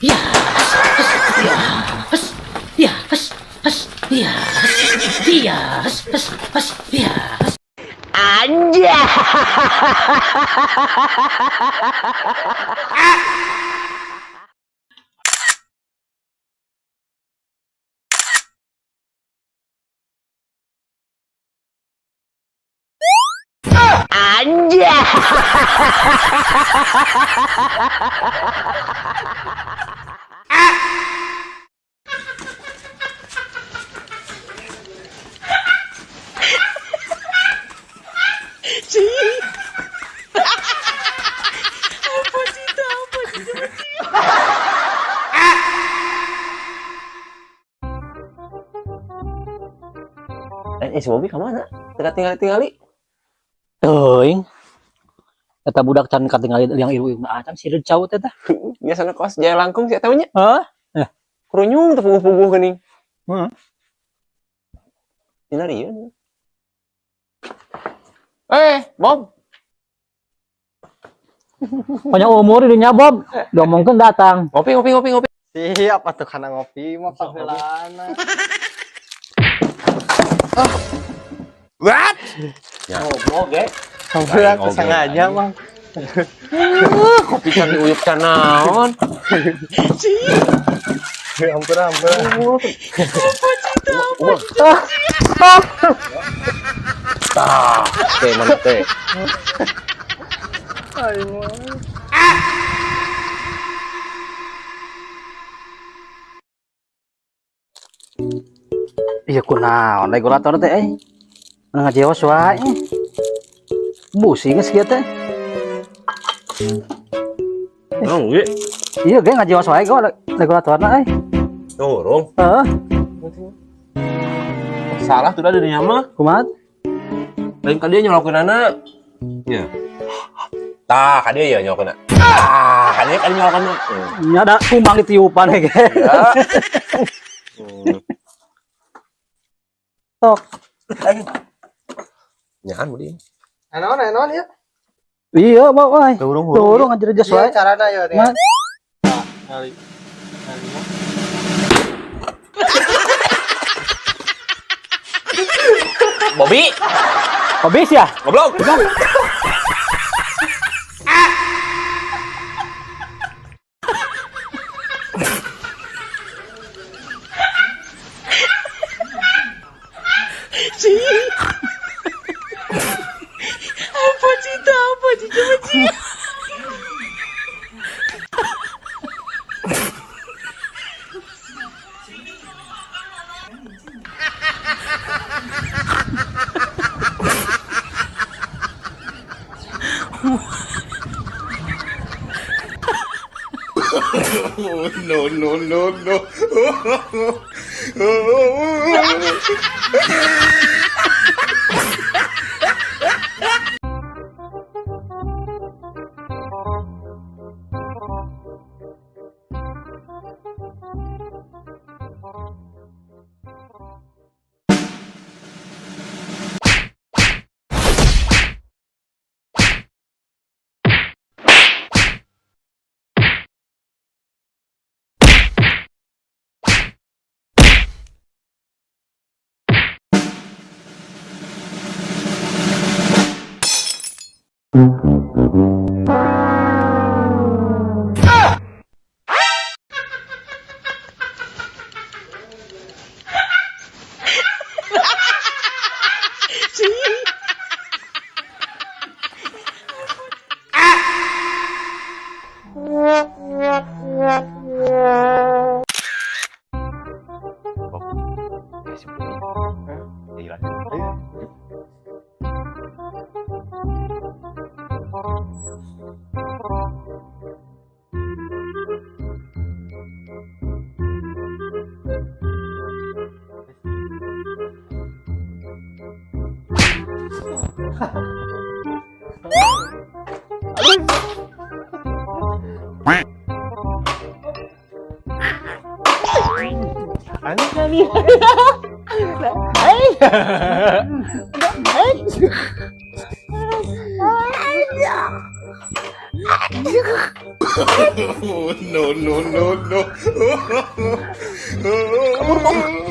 Ya, ya, ya, ya, ya, ya. Anjay. Anjay. Eh, si Bobby kemana? Teu tinggal-tinggali. Teuing. Eta budak can katingali yang ieu acan sireut cau teh tah. Biasana kos jaya langkung sih taunya. Hah? Kerunyung tuh puguh-puguh geuning. Heeh. Dina rieun. Eh, Bob. Banyak umur di dinya Bob. Diomongkeun datang. Ngopi, ngopi, ngopi, ngopi. Siap atuh kana ngopi mah pangheulana. What? Ya. Goblok, ge. Ngobrol aku sengaja mah. Kopi can diuyup can naon. Ampun ampun. Tah, oke mana teh. Aing mah. Iya kunaon regulator teh euy. Mana ngajeos wae. Busi geus kieu teh. Oh, ge. Iya ge ngajeos wae gua regulatorna euy. Turung. Heeh, Salah tuh da dinya mah. Kumaha? Lain ka dia nyolokeunana. Nya. Tah, ka dia ya nyolokeunna. Tah, ka dia kan nyolokeunna. Nya da kumbang ditiupan ge. Ya. Tok. Nyaan budi. Naon naon ya? Iya, Bob euy. Turung. Turung ngajeos Iya wae. carana ya teh. Ma- Nah, kali. Kali mah. Bobby, Habis ya? Goblok. No, no, no, no. No, no, no, no. Kabur, Bang.